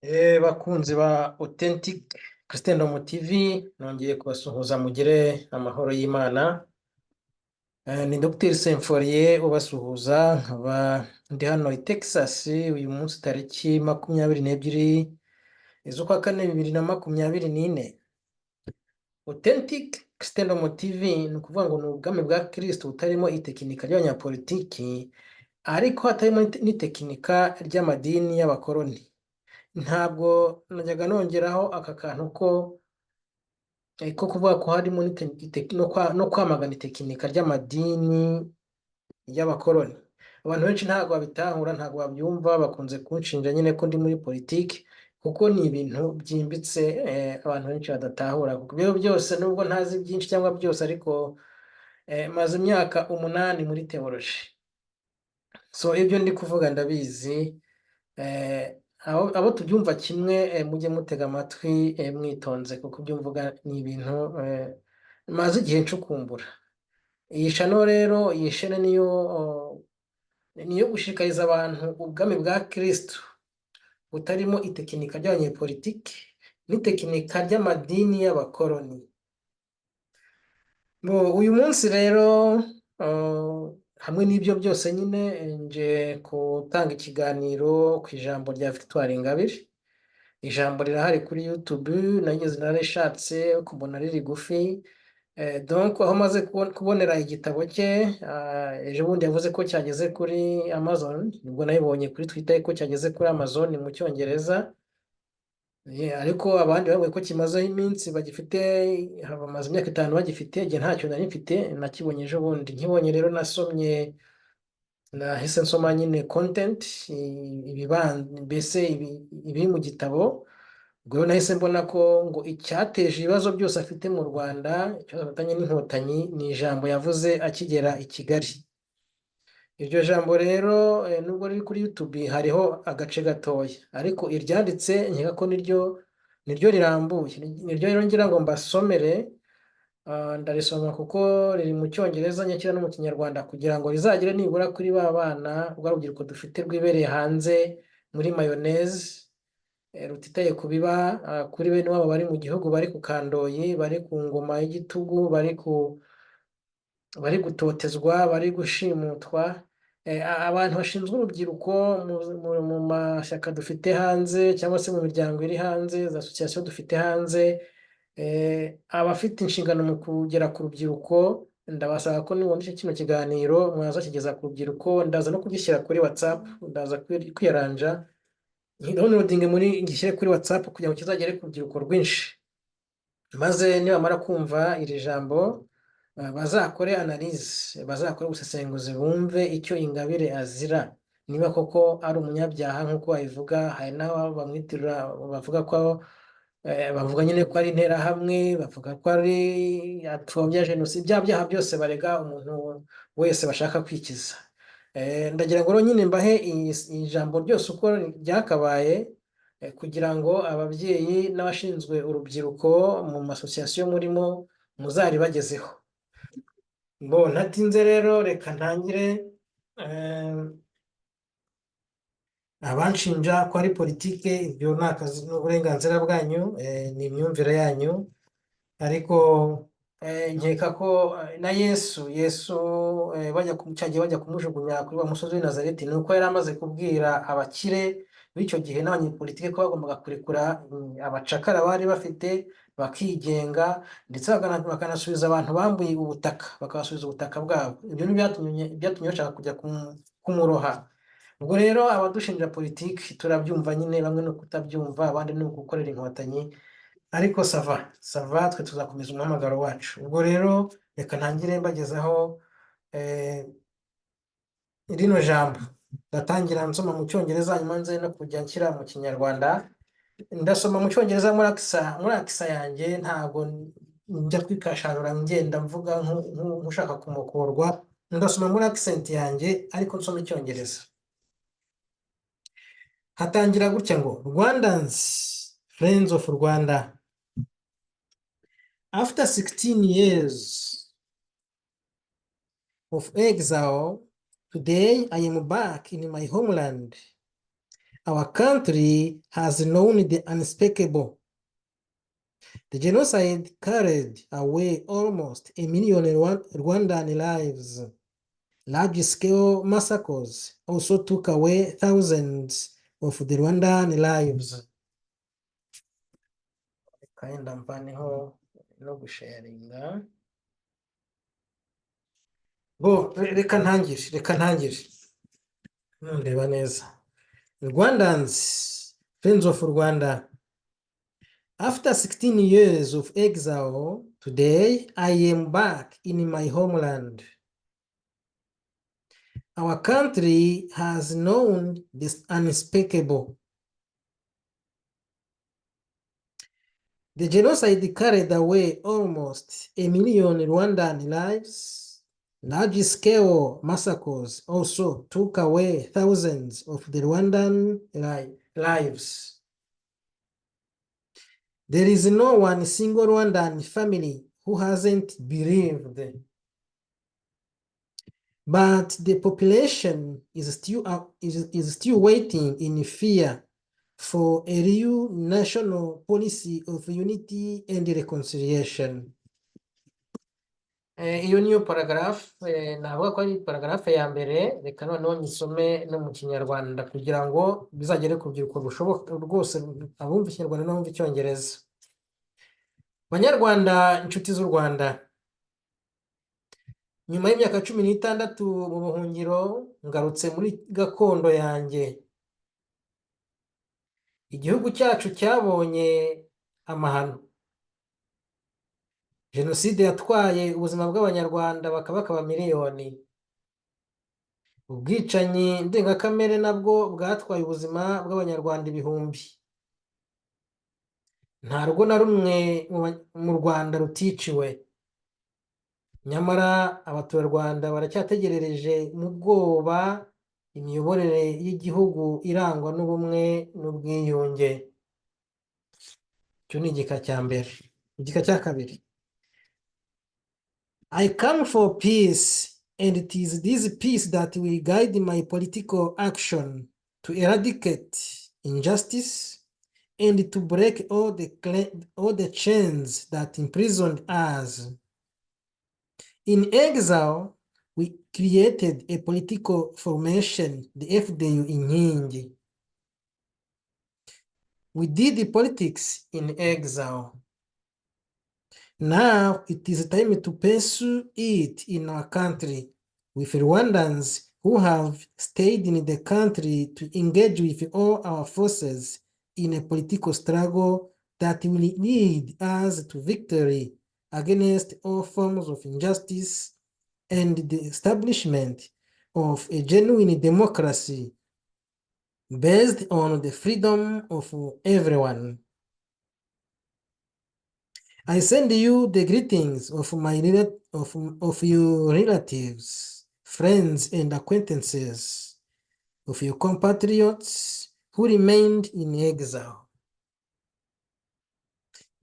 Bakunzi ba Authentic Christendom TV, nongeye kubasuhuza, mugire amahoro y'Imana. Ni Dr Symphorien ubasuhuza, nkaba ndi hano i Texas uyu munsi tariki 22 z'ukwa kane 2024. Authentic Christendom TV ni ukuvuga ngo ni ubwami bwa Kristo butarimo itekinika ry'abanyapolitiki, ariko hatarimo n'itekinika ry'amadini y'abakoloni. Ntabwo najyaga nongeraho aka kantu ko kuvuga ko harimo no kwamagana itekinika ry'amadini y'abakoloni. Abantu benshi ntabwo babitahura, ntabwo babyumva, bakunze kunshinja nyine ko ndi muri politiki, kuko ni ibintu byimbitse abantu benshi badatahura. Kuko ibyo byose, nubwo ntazi byinshi cyangwa byose, ariko maze imyaka 8 muri théologie. So ibyo ndi kuvuga ndabizi. Abo tubyumva kimwe, mujye mutega amatwi mwitonze, kuko ibyo mvuga ni ibintu maze igihe ncukumbura. Iyi channel rero, iyi chaîne niyo gushishikariza abantu ubwami bwa Kristo butarimo itekinika ry'abanyepolitiki n'itekinika ry'amadini y'abakoloni. Bo, uyu munsi rero, hamwe n'ibyo byose nyine, nje gutanga ikiganiro ku ijambo rya Victoire Ingabire. Ijambo rirahari kuri YouTube, nageze narishatse kubona riri rigufi. Donc aho maze kubonera igitabo cye, ejo bundi yavuze ko cyageze kuri Amazon, nibwo nabibonye kuri Twitter ko cyageze kuri Amazon mu Cyongereza. Ariko abandi bavuye ko kimazeho iminsi bagifite, bamaze imyaka 5 bagifite, igihe ntacyo nari mfite, nakibonye ejo bundi. Nkibonye rero nasomye, nahise nsoma nyine content, mbese ibiri mu gitabo. Ubwo rero nahise mbona ko ngo icyateje ibibazo byose afite mu Rwanda, ikibazo afitanye n'Inkotanyi, ni ijambo yavuze akigera i Kigali. Iryo jambo rero, nubwo riri kuri YouTube hariho agace gatoya, ariko iryanditse nkeka ko niryo rirambuye. Niryo rero ngira ngo mbasomere. Ndarisoma kuko riri mu Cyongereza, nyakira no mu Kinyarwanda, kugira ngo rizagere nibura kuri ba bana, rwa rubyiruko dufite rwibereye hanze muri mayonnaise, rutitaye ku biba kuri bene wabo bari mu gihugu, bari ku kandoyi, bari ku ngoma y'igitugu, bari gutotezwa, bari gushimutwa. Abantu bashinzwe urubyiruko mu mashyaka dufite hanze, cyangwa se mu miryango iri hanze, za association dufite hanze, abafite inshingano mu kugera ku rubyiruko, ndabasaba ko nibona kino kiganiro mwazakigeza ku rubyiruko. Ndaza no kugishyira kuri WhatsApp, ndaza kwiyaranja downloading muri ngishyire kuri WhatsApp kugira ngo kizagere ku rubyiruko rwinshi, maze nibamara kumva iri jambo, bazakore analyse, bazakore ubusesenguzi, bumve icyo Ingabire azira, niba koko ari umunyabyaha nk'uko babivuga. Hari n'abo bamwitirira, bavuga ko bavuga nyine ko ari interahamwe, bavuga ko ari apfobya jenoside, bya byaha byose barega umuntu wese bashaka kwikiza. Ndagira ngo rero nyine mbahe iri jambo ryose uko ryakabaye, kugira ngo ababyeyi n'abashinzwe urubyiruko mu ma association murimo muzaribagezeho. Bo ntatinze rero, reka ntangire. Abanshinja ko ari politike, ibyo ni akazi n'uburenganzira bwanyu, ni imyumvire yanyu, ariko nkeka ko na Yesu bajya cyagiye bajya kumujugunya kuri wa musozi w'i Nazareti, ni uko yari amaze kubwira abakire b'icyo gihe n'abanyepolitike ko bagombaga kurekura abacakara bari bafite bakigenga, ndetse bakanasubiza abantu bambuye ubutaka, bakabasubiza ubutaka bwabo. Ibyo ni byatumye bashaka kujya kumuroha. Ubwo rero abadushinja politiki turabyumva nyine, bamwe ni ukutabyumva, abandi ni ugukorera Inkotanyi, ariko ça va, ça va, twe tuzakomeza umuhamagaro wacu. Ubwo rero reka ntangire mbagezaho rino jambo. Ndatangira nsoma mu Cyongereza, hanyuma nze no kujya nshyira mu Kinyarwanda. Ndasoma mu Cyongereza muri accent yanjye, ntabwo njya kwikasharura ngenda mvuga nk'ushaka kumukorwa. Ndasoma muri accent yanjye, ariko nsoma Icyongereza. Hatangira gutya ngo: "Rwandans, friends of Rwanda, after 16 years of exile, today I am back in my homeland. Our country has known the unspeakable. The genocide carried away almost a million Rwandan lives. Large-scale massacres also took away thousands of the Rwandan lives. Reka yenda mvaneho no gusharinga. Bo, reka ntangire, reka ntangire. Nundeba neza. Rwandans, friends of Rwanda, after 16 years of exile, today I am back in my homeland. Our country has known this unspeakable. The genocide carried away almost a million Rwandan lives. Large-scale massacres also took away thousands of the Rwandan lives. There is no one single Rwandan family who hasn't bereaved. But the population is still waiting in fear for a real national policy of unity and reconciliation. Iyo niyo paragraph, navuga ko ari paragraph ya mbere. Reka noneho nyisome no mu Kinyarwanda kugira ngo bizagere ku rubyiruko rushoboka rwose, abumva Ikinyarwanda n'abumva Icyongereza. Banyarwanda, inshuti z'u Rwanda, nyuma y'imyaka 16 mu buhungiro, ngarutse muri gakondo yanjye. Igihugu cyacu cyabonye amahano. Jenoside yatwaye ubuzima bw'Abanyarwanda bakabakaba miliyoni. Ubwicanyi ndengakamere nabwo bwatwaye ubuzima bw'Abanyarwanda ibihumbi. Nta rugo na rumwe mu Rwanda ruticiwe. Nyamara abaturarwanda baracyategerereje mu bwoba imiyoborere y'igihugu irangwa n'ubumwe n'ubwiyunge. Icyo ni igika cya mbere. Igika cya kabiri. I come for peace, and it is this peace that will guide my political action to eradicate injustice and to break all the chains that imprisoned us. In exile, we created a political formation, the FDU Inkingi. We did the politics in exile. Now it is time to pursue it in our country with Rwandans who have stayed in the country to engage with all our forces in a political struggle that will lead us to victory against all forms of injustice and the establishment of a genuine democracy based on the freedom of everyone. I send you the greetings of your relatives, friends, and acquaintances, of your compatriots who remained in exile.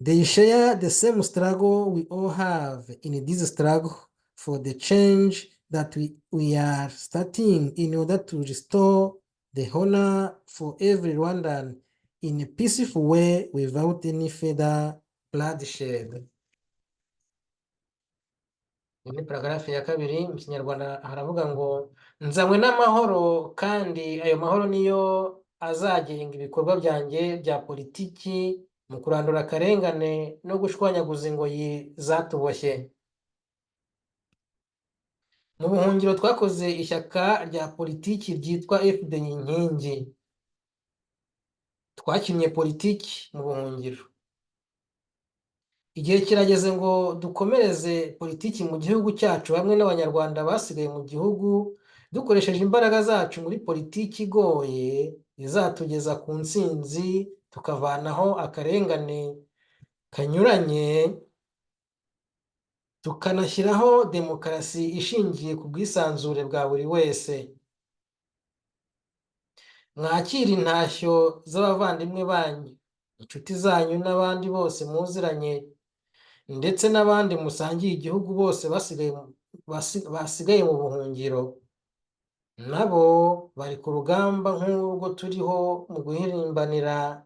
They share the same struggle we all have in this struggle for the change that we are starting in order to restore the honor for every Rwandan in a peaceful way without any further bloodshed. Iyi ni paragraphe ya kabiri. Mu Kinyarwanda haravuga ngo: nzanywe n'amahoro, kandi ayo mahoro niyo azagenga ibikorwa byanjye bya politiki mu kurandura akarengane no gushwanyaguza ingoyi zatuboshye. Mu buhungiro twakoze ishyaka rya politiki ryitwa FDU Inkingi. Twakinnye politiki mu buhungiro. Igihe kirageze ngo dukomereze politiki mu gihugu cyacu hamwe n'Abanyarwanda basigaye mu gihugu, dukoresheje imbaraga zacu muri politiki igoye izatugeza ku ntsinzi, tukavanaho akarengane kanyuranye, tukanashyiraho demokarasi ishingiye ku bwisanzure bwa buri wese. Mwakire intashyo z'abavandimwe banyu, inshuti zanyu n'abandi bose muziranye, ndetse n'abandi musangiye igihugu bose basigaye mu buhungiro. Nabo bari ku rugamba nk'urwo turiho mu guhirimbanira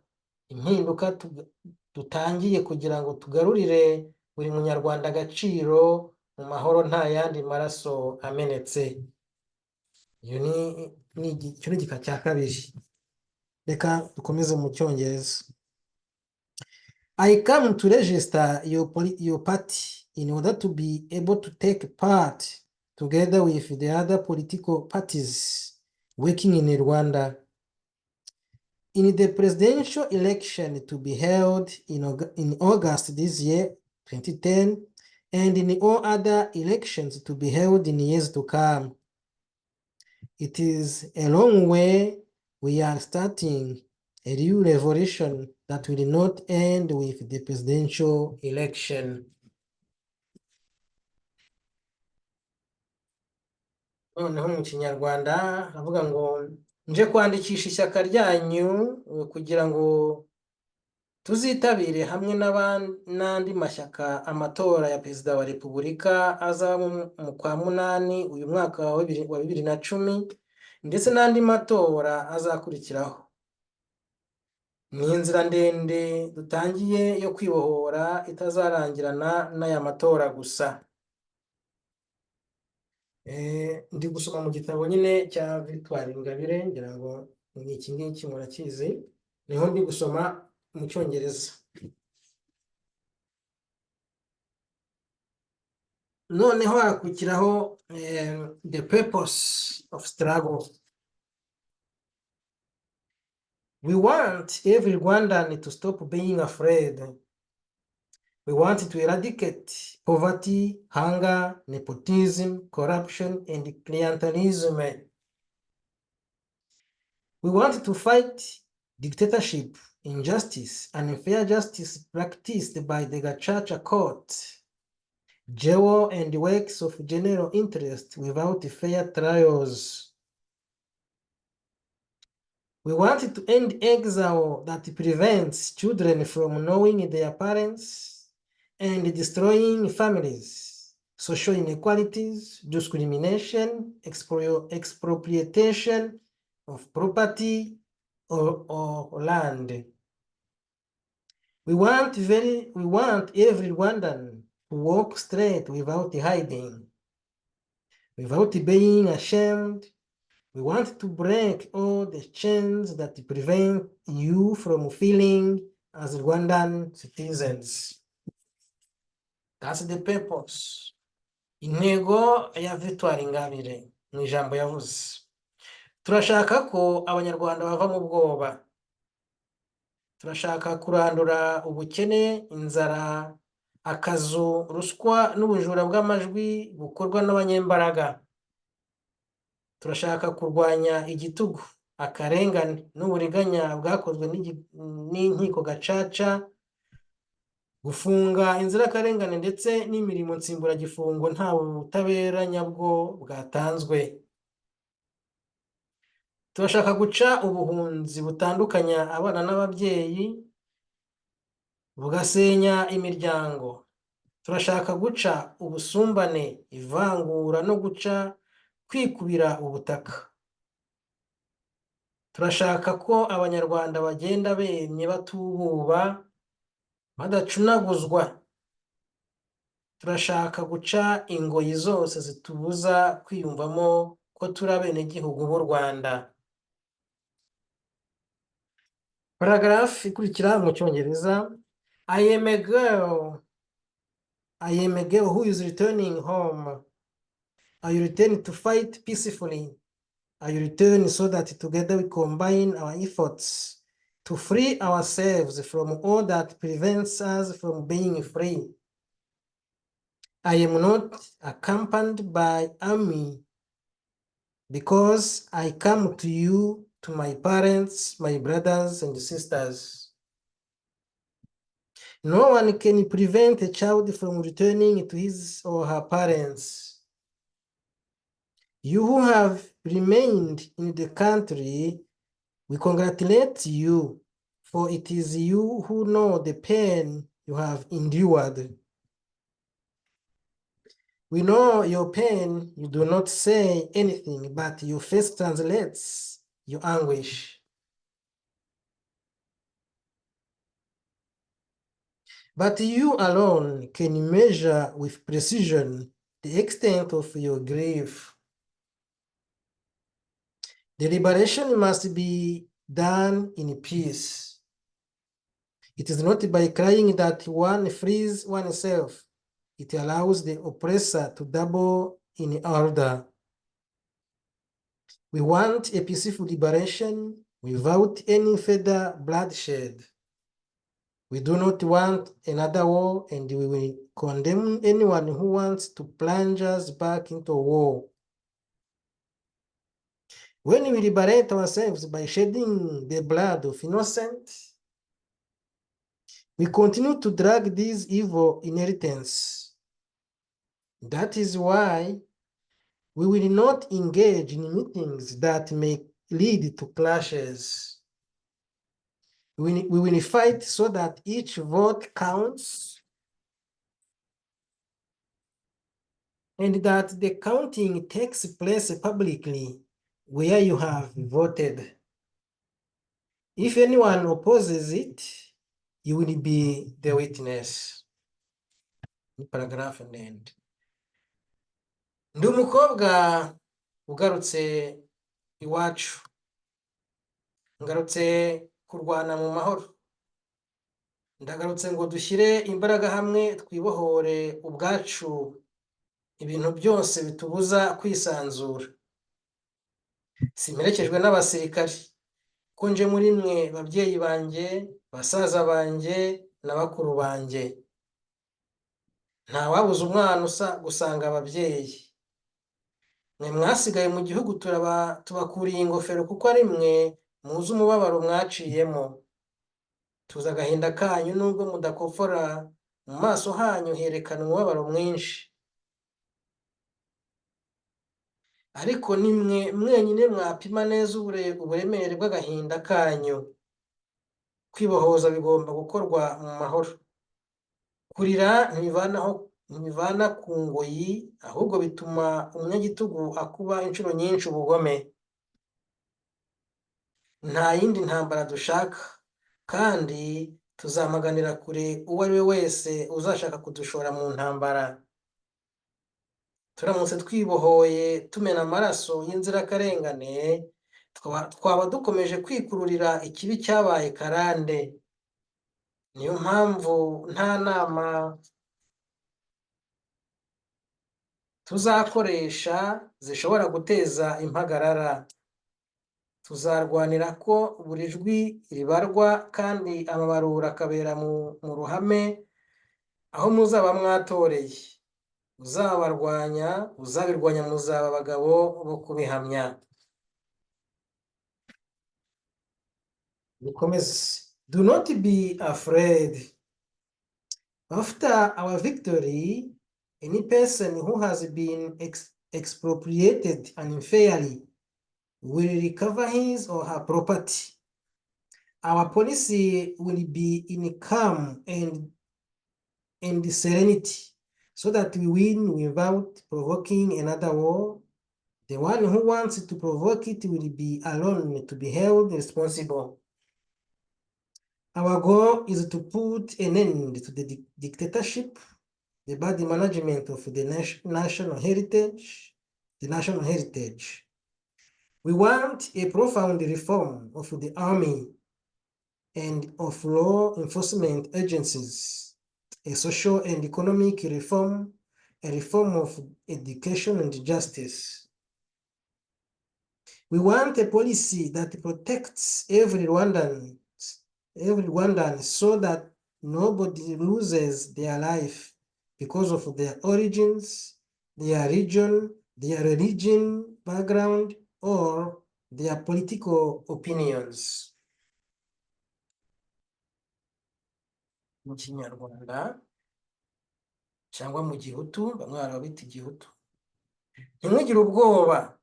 impinduka dutangiye kugira ngo tugarurire buri munyarwanda agaciro mu mahoro, nta yandi maraso amenetse. Iyo ni icyo ni igika cya kabiri. Reka dukomeze mu Cyongereza. I come to register your party in order to be able to take part together with the other political parties working in Rwanda in the presidential election to be held in August this year, 2010, and in all other elections to be held in years to come. It is a long way. We are starting a real revolution that will not end with the presidential election. Noneho mu Kinyarwanda aravuga ngo nje kwandikisha ishyaka ryanyu kugira ngo tuzitabire hamwe n'andi mashyaka amatora ya Perezida wa Repubulika azaba mu kwa munani uyu mwaka wa 2010, ndetse n'andi matora azakurikiraho. Ni inzira ndende dutangiye yo kwibohora itazarangirana n'aya matora gusa. Ndi gusoma mu gitabo nyine cya Victoire Ingabire, ngira ngo ni iki ngiki murakizi, niho ndi gusoma mu Cyongereza. Noneho hakurikiraho the purpose of struggle. We want every Rwandan to stop being afraid. We want to eradicate poverty, hunger, nepotism, corruption, and clientelism. We want to fight dictatorship, injustice, unfair justice practiced by the Gacaca court, jail and works of general interest without fair trials. We want to end exile that prevents children from knowing their parents and destroying families, social inequalities, discrimination, expropriation of property or land. We want every Rwandan to walk straight without hiding, without being ashamed. We want to break all the chains that prevent you from feeling as Rwandan citizens. That's the purpose. Intego ya Victoire Ingabire mu ijambo yavuze. Turashaka ko Abanyarwanda bava mu bwoba. Turashaka kurandura ubukene, inzara, akazu, ruswa n'ubujura bw'amajwi bukorwa n'abanyembaraga. Turashaka kurwanya igitugu, akarengane n'uburiganya bwakozwe n'inkiko gacaca, gufunga inzirakarengane ndetse n'imirimo nsimburagifungo nta butabera nyabwo bwatanzwe. Turashaka guca ubuhunzi butandukanya abana n'ababyeyi, bugasenya imiryango. Turashaka guca ubusumbane, ivangura no guca kwikubira ubutaka. Turashaka ko Abanyarwanda bagenda bemye batububa, badacunaguzwa. Turashaka guca ingoyi zose zitubuza kwiyumvamo ko turi abenegihugu b'u Rwanda. Paragraph ikurikira mu Cyongereza. I am a girl. I am a girl who is returning home. I return to fight peacefully. I return so that together we combine our efforts to free ourselves from all that prevents us from being free. I am not accompanied by army because I come to you, to my parents, my brothers and sisters. No one can prevent a child from returning to his or her parents. You who have remained in the country, we congratulate you, for it is you who know the pain you have endured. We know your pain, you do not say anything, but your face translates your anguish. But you alone can measure with precision the extent of your grief. The liberation must be done in peace. It is not by crying that one frees oneself. It allows the oppressor to double in order. We want a peaceful liberation without any further bloodshed. We do not want another war, and we will condemn anyone who wants to plunge us back into war. When we liberate ourselves by shedding the blood of innocent, we continue to drag this evil inheritance. That is why we will not engage in meetings that may lead to clashes. We will fight so that each vote counts and that the counting takes place publicly where you have voted. If anyone opposes it, you will be the witness. Ni paragraph ndende. Ndi umukobwa ugarutse iwacu, ngarutse kurwana mu mahoro, ndagarutse ngo dushyire imbaraga hamwe twibohore ubwacu ibintu byose bitubuza kwisanzura. Simperekejwe n'abasirikari, ko nje muri mwe babyeyi banjye, basaza banjye na bakuru banjye. Ntawabuza umwana usa gusanga ababyeyi. Mwe mwasigaye mu gihugu tubakuriye ingofero kuko ari mwe muzi umubabaro mwaciyemo. Tuzi agahinda kanyu nubwo mudakopfora, mu maso hanyu herekana umubabaro mwinshi. Ariko ni mwe mwenyine mwapima neza uburemere bw'agahinda kanyu. Kwibohoza bigomba gukorwa mu mahoro. Kurira ntibivana ku ngoyi, ahubwo bituma umunyagitugu akuba inshuro nyinshi ubugome. Nta yindi ntambara dushaka, kandi tuzamaganira kure uwo ari we wese uzashaka kudushora mu ntambara. Turamutse twibohoye tumena amaraso y'inzirakarengane, twaba dukomeje kwikururira ikibi cyabaye karande. Niyo mpamvu nta nama tuzakoresha zishobora guteza impagarara. Tuzarwanira ko buri jwi ribarwa kandi amabarura akabera mu ruhame aho muzaba mwatoreye. Uzabarwanya, uzabirwanya muzaba abagabo bo kubihamya. Dukomeze. Do not be afraid. After our victory, any person who has been expropriated unfairly will recover his or her property. Our policy will be in calm and serenity, so that we win without provoking another war. The one who wants to provoke it will be alone to be held responsible. Our goal is to put an end to the dictatorship, the bad management of the national heritage, the national heritage. We want a profound reform of the army and of law enforcement agencies, a social and economic reform, a reform of education and justice. We want a policy that protects every Rwandan so that nobody loses their life because of their origins, their region, their religion, background, or their political opinions. Mu Kinyarwanda cyangwa mu Gihutu, bamwe barabita Igihutu. Ntimugire ubwoba.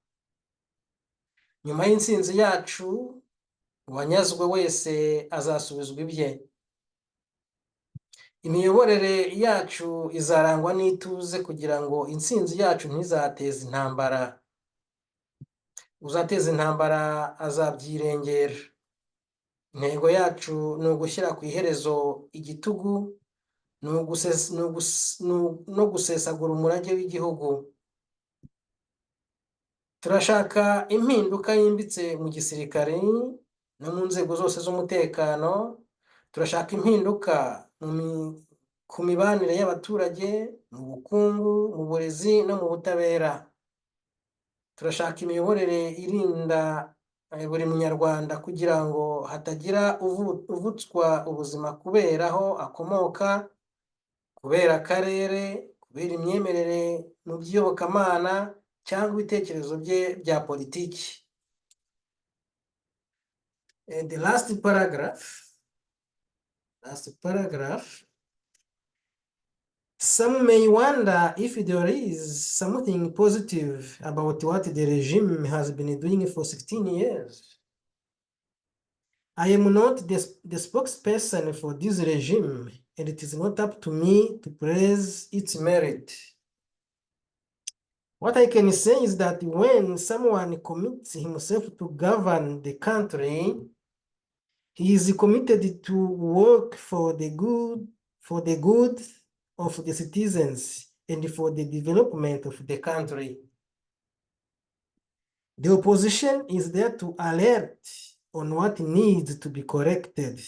Nyuma y'intsinzi yacu, uwanyazwe wese azasubizwa ibye. Imiyoborere yacu izarangwa n'ituze kugira ngo intsinzi yacu ntizateze intambara. Uzateza intambara azabyirengera. Intego yacu ni ugushyira ku iherezo igitugu no gusesagura umurage w'igihugu. Turashaka impinduka yimbitse mu gisirikare no mu nzego zose z'umutekano. Turashaka impinduka ku mibanire y'abaturage, mu bukungu, mu burezi no mu butabera. Turashaka imiyoborere irinda buri munyarwanda kugira ngo hatagira uvutswa ubuzima kubera aho akomoka, kubera akarere, kubera imyemerere mu by'iyobokamana cyangwa ibitekerezo bye bya politiki. The last paragraph, last paragraph. Some may wonder if there is something positive about what the regime has been doing for 16 years. I am not the spokesperson for this regime, and it is not up to me to praise its merit. What I can say is that when someone commits himself to govern the country, he is committed to work for the good of the citizens and for the development of the country. The opposition is there to alert on what needs to be corrected.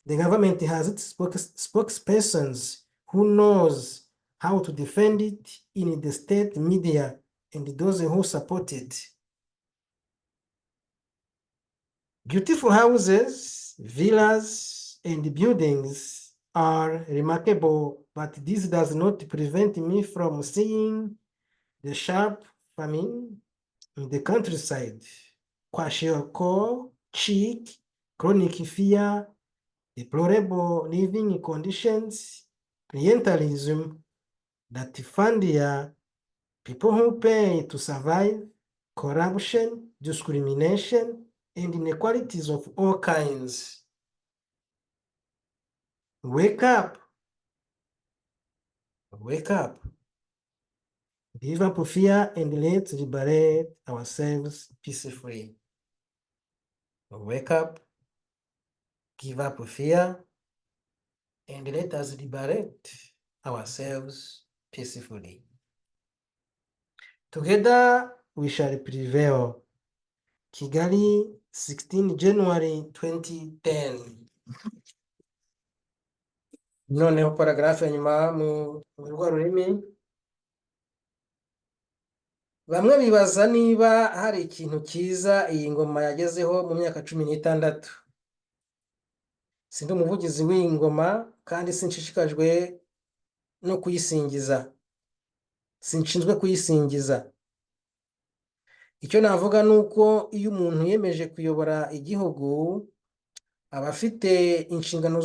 The government has its spokespersons who knows how to defend it in the state media and those who support it. Beautiful houses, villas, and buildings are remarkable, but this does not prevent me from seeing the sharp famine in the countryside. Kwashiorkor, cheek, chronic fear, deplorable living conditions, clientelism, latifundia, people who pay to survive, corruption, discrimination, and inequalities of all kinds. Wake up. Wake up. Give up fear and let's liberate ourselves peacefully. Wake up. Give up fear and let us liberate ourselves peacefully. Together we shall prevail. Kigali, 16 January 2010. Noneho paragraphe ya nyuma mu rwa rurimi. Bamwe bibaza niba hari ikintu cyiza iyi ngoma yagezeho mu myaka 16. Sindi umuvugizi w'iyi ngoma kandi sinshishikajwe no kuyisingiza. Sinshinzwe kuyisingiza. Icyo navuga ni uko iyo umuntu yiyemeje kuyobora igihugu, aba afite inshingano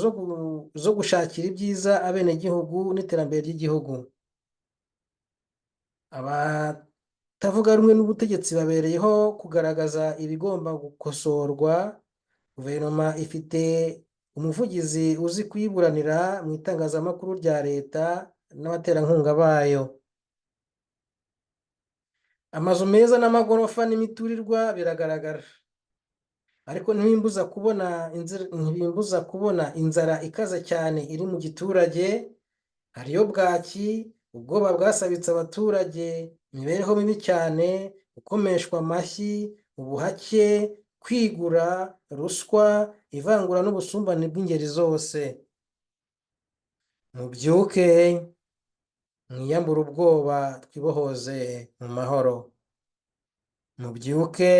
zo gushakira ibyiza abenegihugu n'iterambere ry'igihugu. Abatavuga rumwe n'ubutegetsi babereyeho kugaragaza ibigomba gukosorwa. Guverinoma ifite umuvugizi uzi kuyiburanira mu itangazamakuru rya leta n'abaterankunga bayo. Amazu meza n'amagorofa n'imiturirwa biragaragara, ariko ntibimbuza kubona inzara ikaze cyane iri mu giturage. Hariyo bwaki, ubwoba bwasabitse abaturage, imibereho mibi cyane, gukomeshwa amashyi, ubuhake, kwigura, ruswa, ivangura n'ubusumbane bw'ingeri zose. Mubyuke, mwiyambure ubwoba, twibohoze mu mahoro. Mubyuke,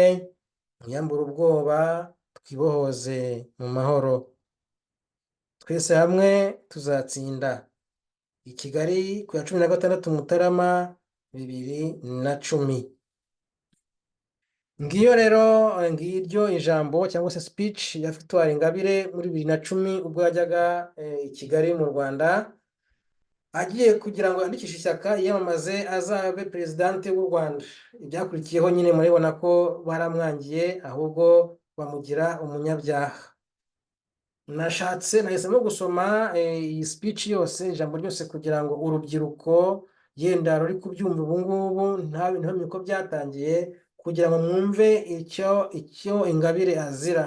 mwiyambure ubwoba, twibohoze mu mahoro. Twese hamwe tuzatsinda. I Kigali ku ya 16 Mutarama 2010. Ngiyo rero, ngiryo ijambo cyangwa se speech ya Victoire Ingabire muri 2010 ubwo yajyaga i Kigali mu Rwanda agiye kugira ngo yandikishe ishyaka, yiyamamaze azabe perezidante w'u Rwanda. Ibyakurikiyeho nyine murabibona ko baramwangiye, ahubwo bamugira umunyabyaha. Nashatse, nahisemo gusoma iyi speech yose, ijambo ryose, kugira ngo urubyiruko yenda ruri kubyumva ubu ngubu ntibamenye uko byatangiye, kugira ngo mwumve icyo Ingabire azira.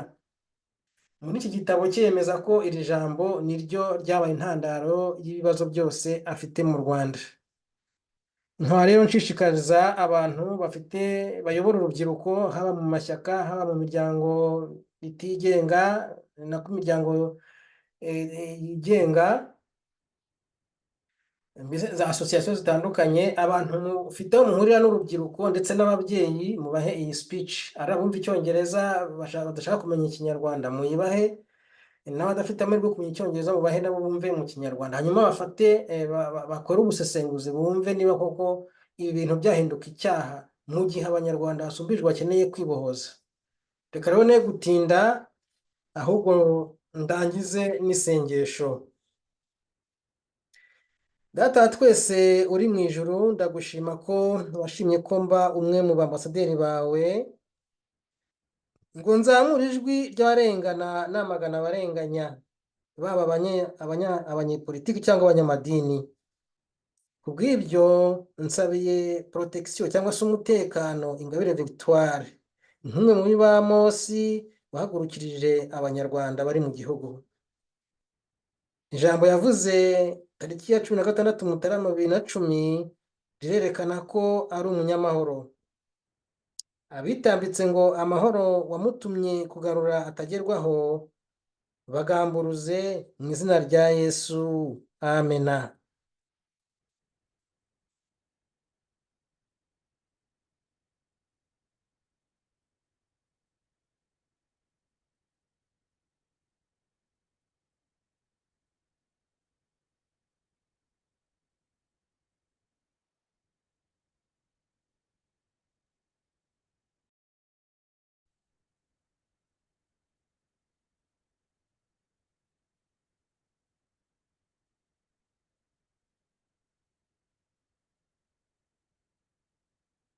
Muri iki gitabo cyemeza ko iri jambo niryo ryabaye intandaro y'ibibazo byose afite mu Rwanda. Nkaba rero nshishikariza abantu bafite, bayobora urubyiruko, haba mu mashyaka, haba mu miryango itigenga, nako imiryango yigenga, mbese za association zitandukanye, abantu mufite aho muhurira n'urubyiruko ndetse n'ababyeyi, mubahe iyi speech. Ari abumva Icyongereza badashaka kumenya Ikinyarwanda, muyibahe, n'abadafite amahirwe yo kumenya Icyongereza mubahe nabo bumve mu Kinyarwanda, hanyuma bafate bakore ubusesenguzi, bumve niba koko ibi bintu byahinduka icyaha mu gihe Abanyarwanda basumbijwe, bakeneye kwibohoza. Reka rero ne gutinda, ahubwo ndangize n'isengesho. Data wa twese uri mu ijuru, ndagushima ko washimye ko mba umwe mu bambasaderi bawe, ngo nzamure ijwi ry'abarengana, namagana abarenganya, baba abanyepolitiki cyangwa abanyamadini. Kubw'ibyo nsabiye protection cyangwa se umutekano Ingabire Victoire, nk'umwe muri ba Amosi wahagurukirije Abanyarwanda bari mu gihugu. Ijambo yavuze tariki ya 16 Mutarama 2010 rirerekana ko ari umunyamahoro. Abitambitse ngo amahoro wamutumye kugarura atagerwaho, bagamburuze mu izina rya Yesu. Amena.